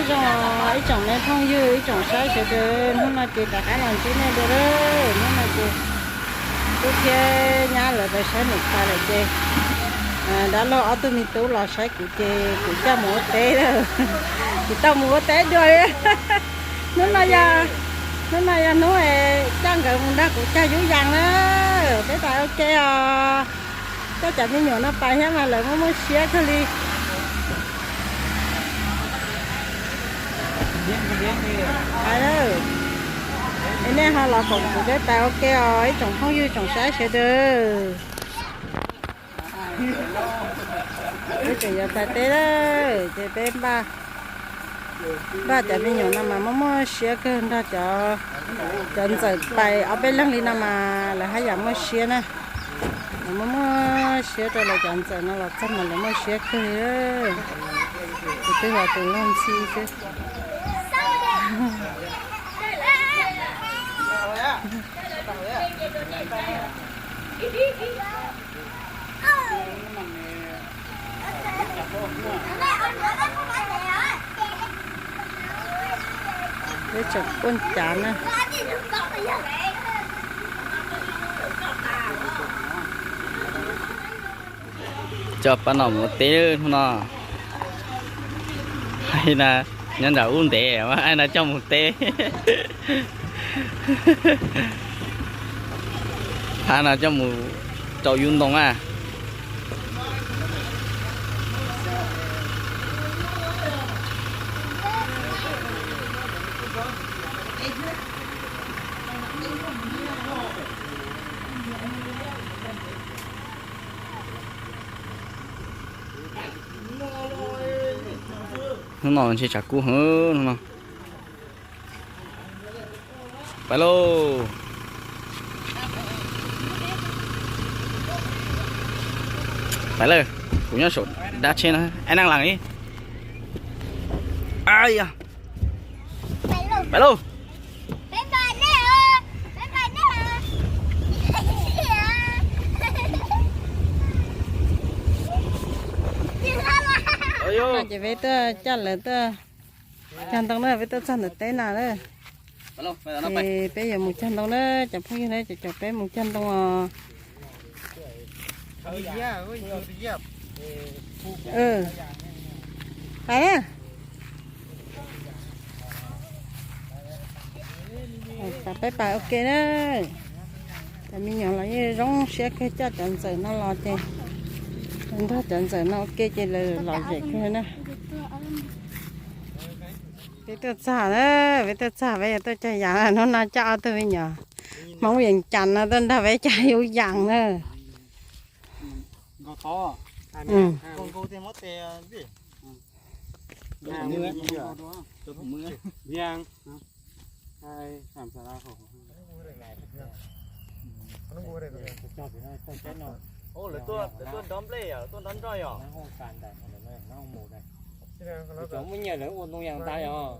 Ib tsoom me phooj ywg, ib tsoom saib sawv daws, hnub no ces rov qab los ntsib nej dua lawm. Hnub no ces tub thiab nyab lawv pais saib niam tais lawm ces dab laug ob tug me tub los saib kuv ces kuv coj mus ua teb lawm. Kuv tau mus ua teb dua li. Hnub no yog, hnub no yog hnub coj nkawd mus nrog kuv cog yub yas na. Peb pais ua ke os. Coj cov me nyuam no pais thiab mas lawv muaj muaj siab kawg li. Es nej ho los koom kuv peb pais ua ke os ib tsoom phooj ywg tsoom saib sawv daws. Peb tseem yuav pais teb lawm ces peb npaj, npaj cov me nyuam no mas muaj muaj siab kawg nrog cov, cov ntxawm pais ob peb leeg li no mas lawv haj yam muaj siab na. Lawv muaj muaj siab rau lawv cov ntxawm no los txog mas lawv muaj siab kawg li. Tus twg los tus luag ntxhi xwb. Peb tseem quaj cav na. Coj pab no mus ua teb hnub no. Hais na, nyob nram ub ntev mas hais na coj mus teb. Hais na coj mus rau yub ntoo a. Hnub no ntshe tshav kub heev hnub no. Pais lauj. Pais lawm, kuv nyob saum dab tsheb na, ai neej laas ib. Pais lauj. Ces peb tuaj coj lawv tuaj cog ntoo na, peb tuaj txog ntawm teb na. Ces peb yuav mus cog ntoo na, cov phooj ywg na, cov peb mus cog ntoo os. Pais na. Peb pais ua ke na. Cov me nyuam los yeej zoo siab kawg, coj cov ntxawm no los ces nrog cov ntxawm no ua ke ces lawv lom zem kawg na. Peb tuaj txog na, peb tuaj txog peb yuav tuaj cog yas na, hnub no coj ob tug me nyuam Hmoob Yees Cas no tuaj nrog peb cog yub yas na. Lawv tuaj nrog nplej yom, lawv tuaj nrog nroj yom. Cov muaj nyiaj lawv ua ntoo yas tas yom.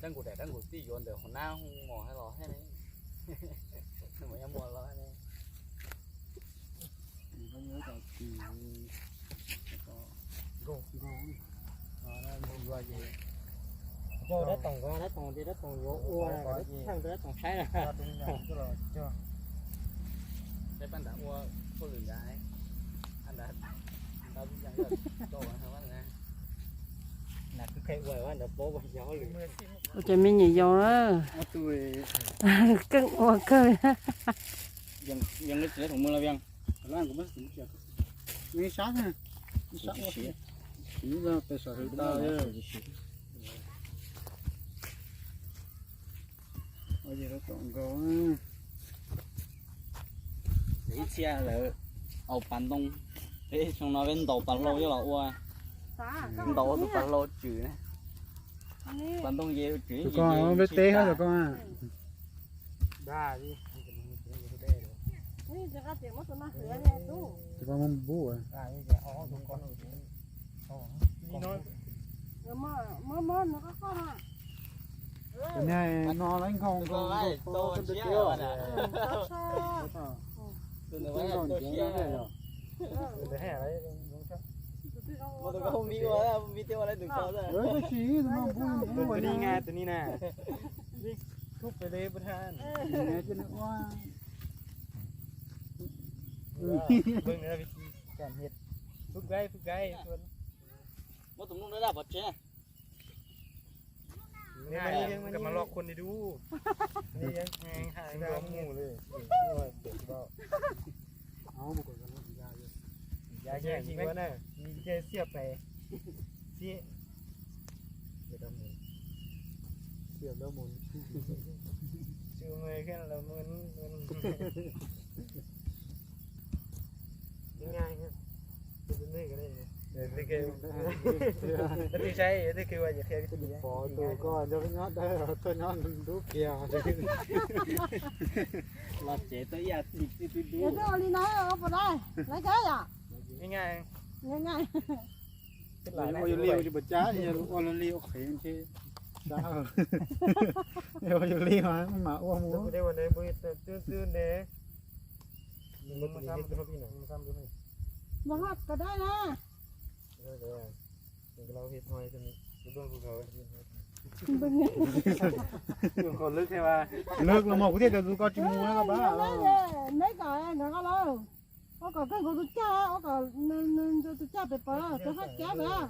Dab nkaus daim dab nkaus tij yuav ntawm hauv nab hu mos hais los thiab ne. Mos nyob muaj los ne. Nkaug, nkaug, nkaug, dab toom, dab toom, dab toom yuav ua, dab toom saib na. Saib pab nrad ua hauj lwm nrad, nrad, nrad tau na. Ua cov me nyuam yaus na, keej ua kawg. Ib txhia lawv au pas ntoo, peb xyoo no peb ntaus pas hlau coj los ua, ntaus tus pas hlau tswm na. Pas ntoo ces tswm, peb teb hab cov ko. Cov ko muab npub. Cov niag no lawv nkaug nkaug nkaug to to to. Nkaug nceev no thiaj yog. Tus ko hu mi ua, hu mi thiaj ua lawv tus ko xwb. Tus ni na, tus ni na. Khub pem li pab tha. Phub Gaib, Phub Gaib. Muab tus mloog daj daj pov tseg. Koj mas loj khuôn li dub. Xiab pem. Xiab. Pov tus ko nrog peb nyob dawb tuaj nyob ntub kiag. Los tsev tuaj ib yam txij txij twb dub. Li no pom dai, lawv kab yom? Ua yus li ua tsis pom cab, ua li ua qhev ntshe. Ua yus li mas mam ua mus. Mas ho kawm dai na. Lwg los mas kuv thiaj tias tus ko tsis mus na koj pab. Neb kom nkawd ko lauj. Ua kom kawg nkaus tus caj, ua kom nws tus caj pem pawg tus haj kiab ntawd.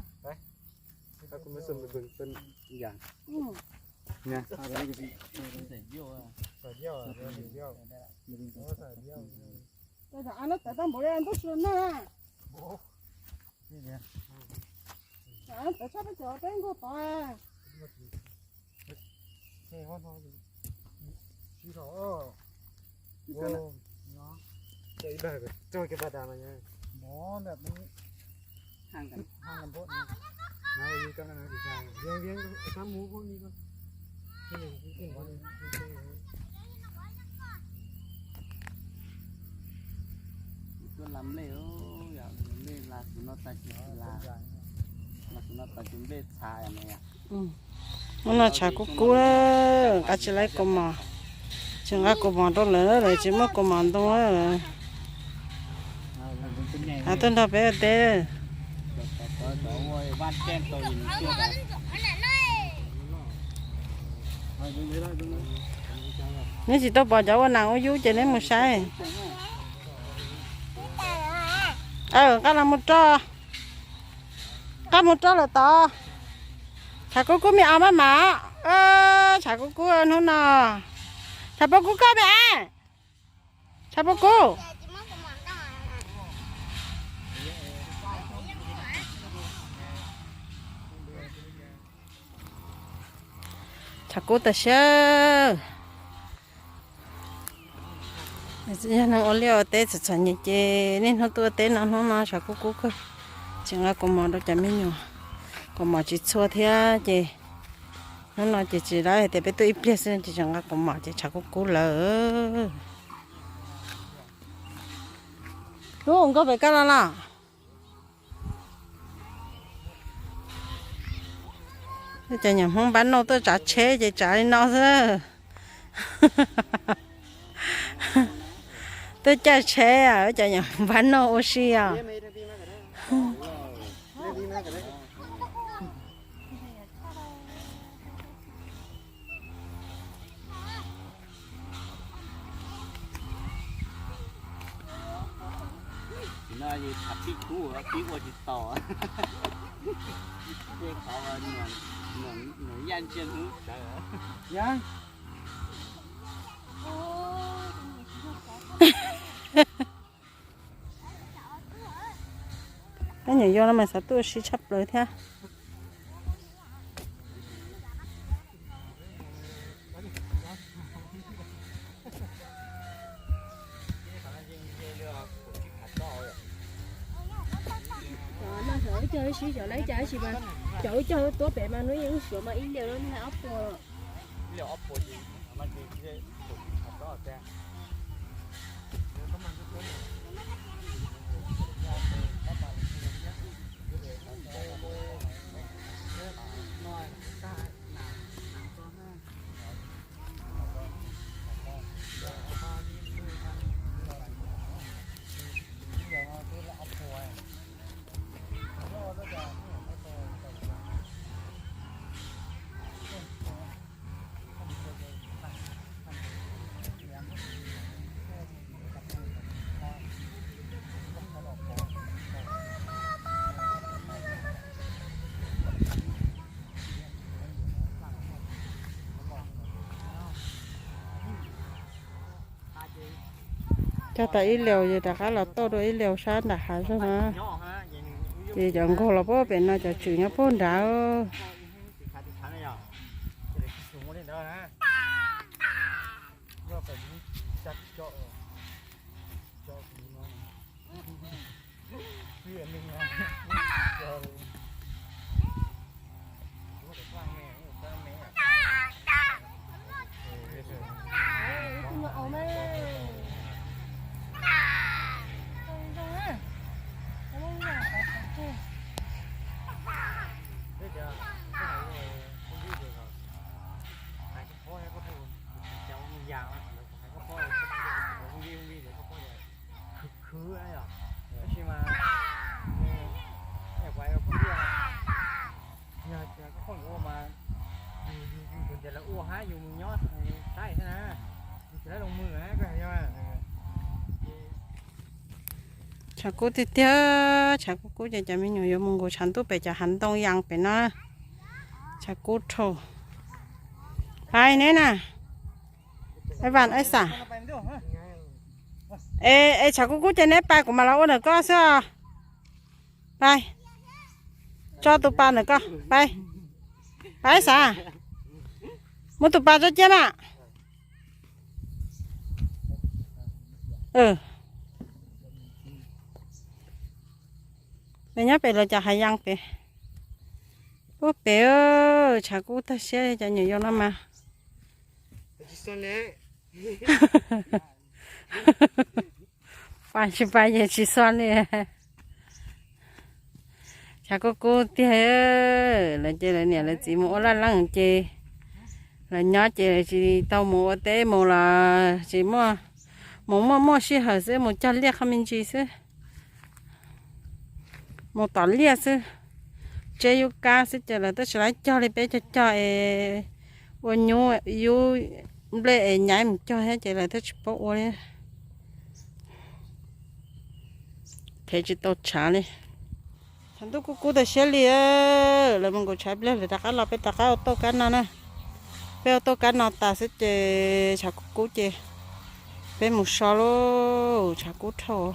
Tawv tau npaum li ntub su na. Tawv tshaj peb cov peb nkuaj tod. Tuaj la nplej, nplej la tus no tas ces la, la tus no tas ces nplej txha no yom. Hnub no tshav kub kub, nqa tsis laib kaus mom, tsis nqa kaus mom rau lawm, lawv tsis muaj kaus mom ntoo lawm. Tuaj nrog peb ua teb. Neb tsis tau pom cov ua nas ua yub ces neb mus saib. Aw, nqa los mus rau, nqa mus rau lawm tod. Tshav kub kub me os maj mam. Tshav kub kub hnub no. Tshav pob kub koj me es. Tshav pob kub. Tshav kub tas siab. Yog neeg ua liaj ua teb txom txom nyem ces niaj hnub tuaj ua teb no, hnub no tshav kub kub kawg, tsis nqa kaus mom rau cov me nyuam. Kaus mom tsis txhua thiab ces hnub no ces tsis laib hais tias peb tuaj ib pliag xwb ces tsis nqa kaus mom ces tshav kub kub lawm. Lub nkauj pem koj los los. Cov nyuam Hmoob npab nauj tuaj tsav tsheb ces tsav li no xwb. Tuaj caij tsheb, cov nyuam npab nauj ua si os. Tsis no es tshav pib kub pib ua tsis taus. Tej qhov nyuam yaj ntsia hnub sawv. Peb nyuam yaus no mas xav tuaj ua si tshaj plaws thiab. Cov ib co tuab pem mas hnub yeej wb suav mas ib liam lub nag ob puas. Tag ib leus ces rov qab los tauj dua ib leus sab nram hav zog na. Ces cov nkaug los puag pem no, cov tswm nyob puag nrad. Khwv, khwv yom. Tab sis mas kuv phooj ywg, yog koj phooj ywg ua mas yus, yus, yus tus ntiav lawv ua hab yus mus nyob saib xwb na, yus tsis tau los mus na, koj hais yog. Tshav kub tiag tiag, tshav kub kub ces cov me nyuam yuav mus nkaum tshav ntuj pem cov hav ntoo yas pem no. Tshav kub dhau. Pais neb na. Ais Vam, Ais Xam. Es, es tshav kub kub ces neb pais, kuv mam los ua ntawm koj xwb os. Pais, tso tus pas ntawm koj, pais. Pais Ais Xam, muab tus pas tso cia mas. Nws nyob pem lawv cov hav yas pem. Puag pem, tshav kub tag siab li cov nyuam yaus no mas. Pais tsis pais ces tsis xua li. Tshav kub kub tiag, lawv ces lawv niam lawv txiv mus ua laj leej ces lawv nyob ces tsis tau mus ua teb, mus los tsis muaj, mus muaj muaj sij hawm xwb, mus cog liaj qhov me ntsis xwb, mus tom liaj xwb, tseb yub kab xwb ces lawv twb tsis lab cog li, peb cog cog es ua nyub yub nplej es nyaiv mus cog thiab ces lawv twb tsis paub ua li. Thev tsis tau tshav li. Tshav ntuj kub kub tag siab li, lawv mus nkaum tshav pliag lawv rov qab los, peb rov qab ua tauj kab no na. Peb ua tauj kab no tas xwb ces tshav kub kub ces peb mus so lauj, tshav kub dhau.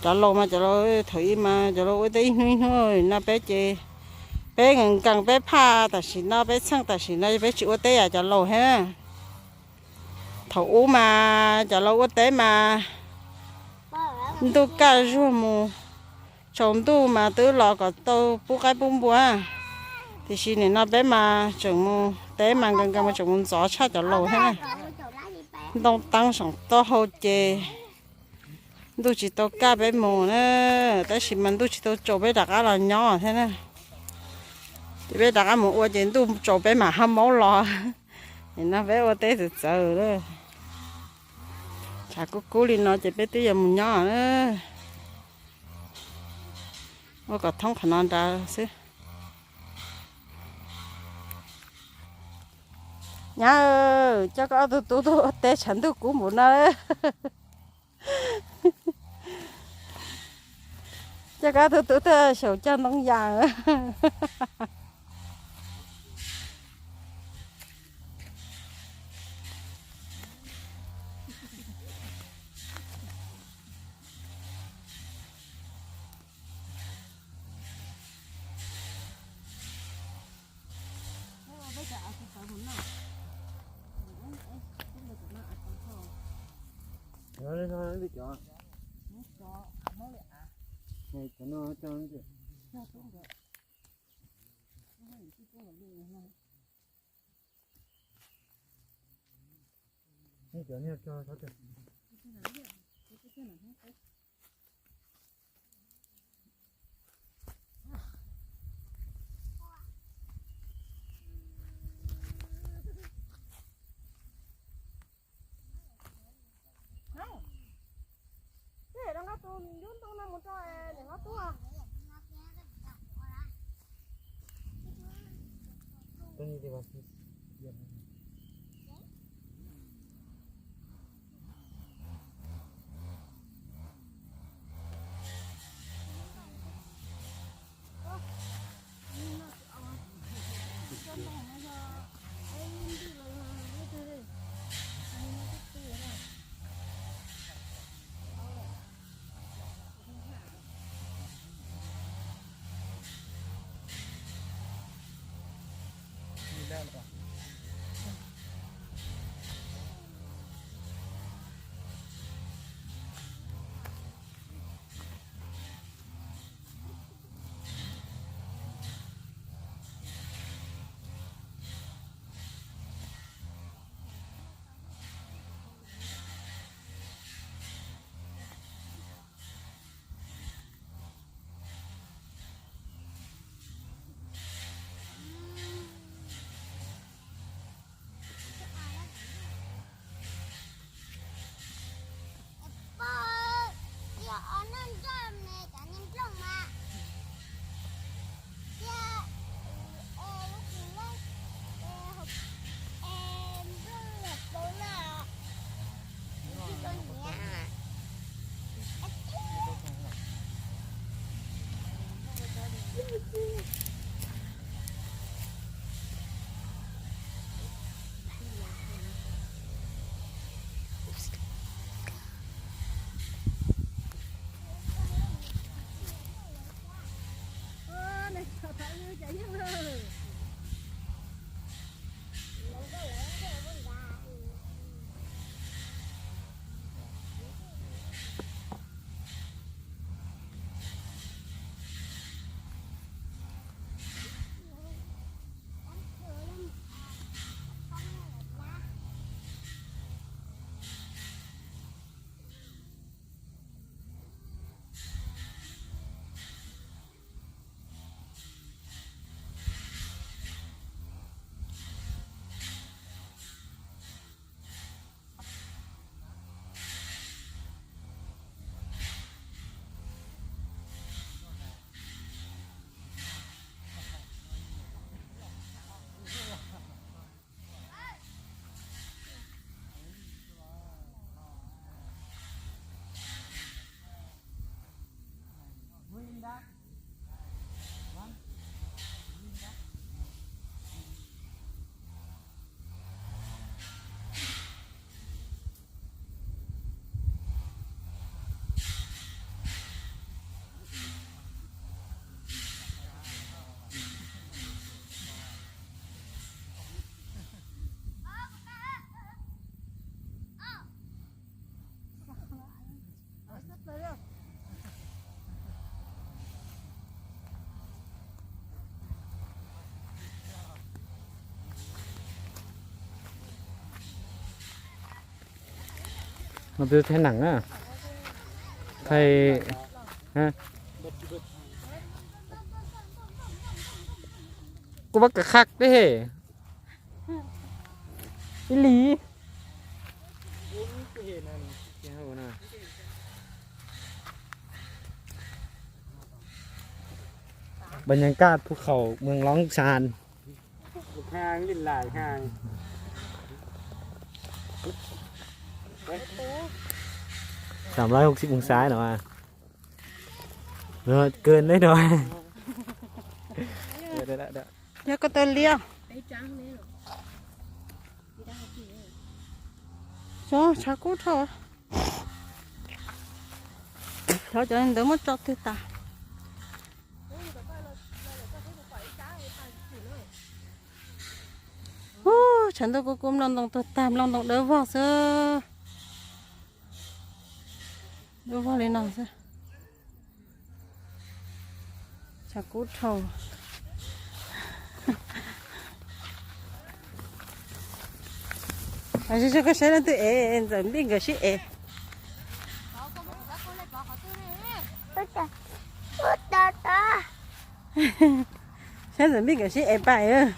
Cov laus mas cov laus thaum ub mas cov laus ua teb ib hnub ib hnub no, peb ces peb nkees nkees peb phaj tam sim no, peb txheej tam sim no, peb tsis ua teb yam cov laus thiab. Thaum ub mas cov laus ua teb mas ntuj kaj zuag mus, tsaus ntuj mas twb los kom tau pub qaib pub npua. Tiam sis nim no peb mas tseem mus teb mas nkees nkees mas tseem mus ntxov tshaj cov laus thiab na. Ntoo teeb saum taub hau ces ntuj tsis tau kaj peb mus na, tab sis mas ntuj tsis tau tsaus peb rov qab los nyob thiab na. Ces peb rov qab mus ua ces ntuj tsaus peb mam haj maub los. Nim no peb ua teb txawv txawv lawm. Tshav kub kub li no ces peb twb yuav mus nyob na. Ua kom thoob qhov no nrad xwb. Nyab, coj koj ob tug tub tuaj ua teb tshav ntuj kub npaum no. Coj koj ob tug tub tuaj xyaum cog ntoo yas. No peb thaij neem na. Thaij, kuv pab kav khaj deb he. Ib li. Bas nyas kaj phu khaum mws loov xas. Sam lab hauv xib moos xav no. Kawg neb no. Yog koj tau liab. Tshav kub dhau. Thov cov ntawd muab tso twg tas. Tshav ntuj kub kub, nplooj ntoo tuag tag, nplooj ntoo dawb vog xwb. Dawb vog li no xwb. Tshav kub dhau. Koj saib leej twg ev, Ntxawm Npij nkawd sib ev. Saib Ntxawm Npij nkawd sib ev pais.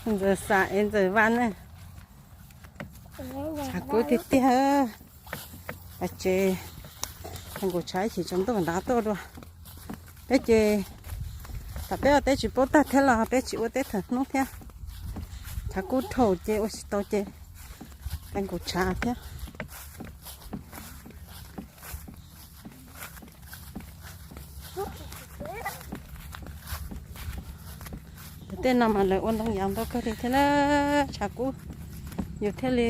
Ntxawm Xas ev Ntxawm Vas na. Tshav kub tiag tiag. Ces nkaus tshav ib chim tsaus ntuj nrad tuaj dua. Peb ces, tam peb ua teb tsis paub tag thiab los peb tsis ua teb thaum hnub thiab. Tshav kub dhau ces ua tsis tau ces nkaus tshav thiab. Tej no mas lawv ua ntoo yas ntau kawg li thiab na, tshav kub yus thiaj li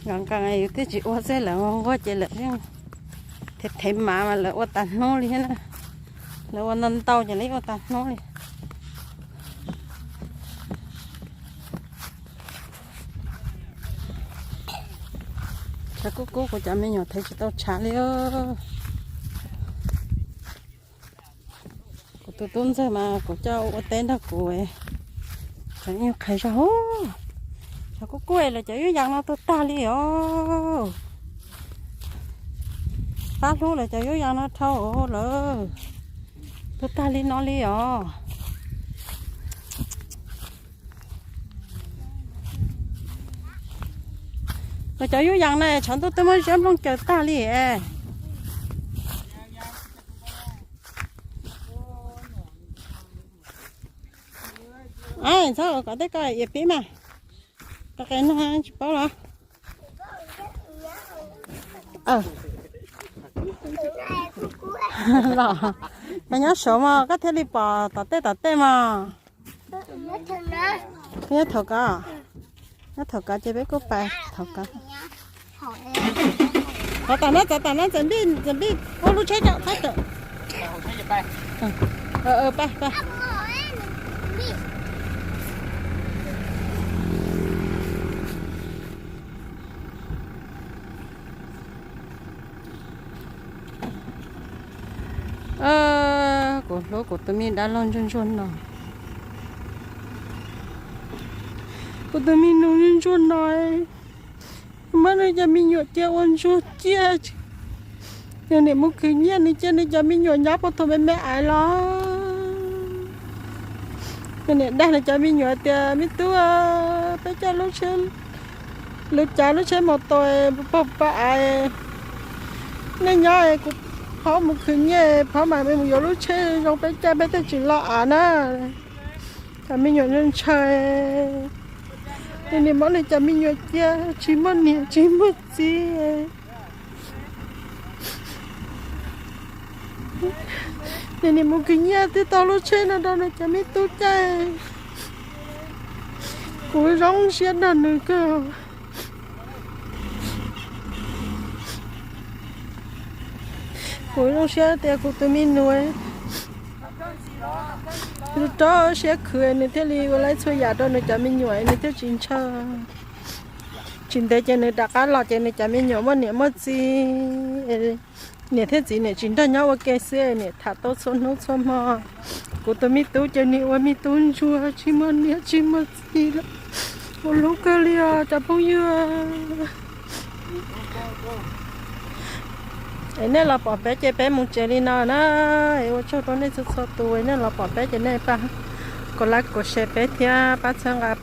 nqa nqa, yus thiaj tsis ua xwb, lawv nquag ces lawv yeej thev thev mav mas lawv ua tas hnub li thiab na. Lawv ua ntau ntau ces lawv yeej ua tas hnub li. Tshav kub kub kuv cov me nyuam thev tsis tau tshav li. Kuv tus tub ntxawg mas kuv coj ua teb nrog kuv, tseem nyuag qhais zog. Tshav kub kub lawv cov yub yas no tuag tag li os. Qab hlub lawv cov yub yas no dhau lawm, tuag tag li no li os. Lawv cov yub yas na tshav ntuj twb muab ziab nplooj caws tag li. Txhob kom tej ko iam pib mas, qe no tsis paub los. Los, koj nyob saud mog koj thiaj li pom tom tej tom tej mog. Nyob thaum ko, nyob thaum ko ces peb kuj pais thaum ko. Txav tas na, txav tas na, Ntxawm Npij, Ntxawm Npij ua lub tsheb kom txhob tawm. Pais, pais. Kuv hlub kuv tus me dab laug ntsuag ntsuag no. Kuv tus me nus ntsuag ntsuag no, muab nws cov me nyuam cia ua ntsuag ciaj. Yog niam mus khwv nyiaj nws cia nws cov me nyuam nyob puag thaum me me aiv los. Yog niam dag nws cov me nyuam tias, me tub, peb coj lub tsheb, lawv cav lub tsheb mos tos pog pa aiv, nej nyob, kuv phob mus khwv nyiaj, phob mam mus yuav lub tsheb zoo peb caij peb thiaj tsis lo av na. Cov me nyuam ntshaw, nws niam muab nws cov me nyuam cia tsis muaj niam tsis muaj txiv. Nws niam mus khwv nyiaj twb tau lub tsheb no rau nws cov me tub caij. Kuv zoo siab nrog nws kawg. Kuv zoo siab tias kuv tus me nus rau siab khwv nws thiaj li ua laib txhua yam rau nws cov me nyuam, nws thiaj tsis ntshaw. Tsis ntev ces nws rov qab los ces nws cov me nyuam muaj niam muaj txiv, niam thiab txiv niam tsis nrog nyob ua ke xwb, niam tham tau txhua hnub txhua hmo. Kuv tus me tub ces nws ua me tub ntsuag tsis muaj niam tsis muaj txiv lawm. Ua hlub kawg li os cov phooj ywg. Es nej los pom peb ces peb mus tsev li no na. Es ua tsaug rau nej txhua txhua tus, nej los pom peb ces nej pab kom like kom share peb thiab pab txhawb nqa peb.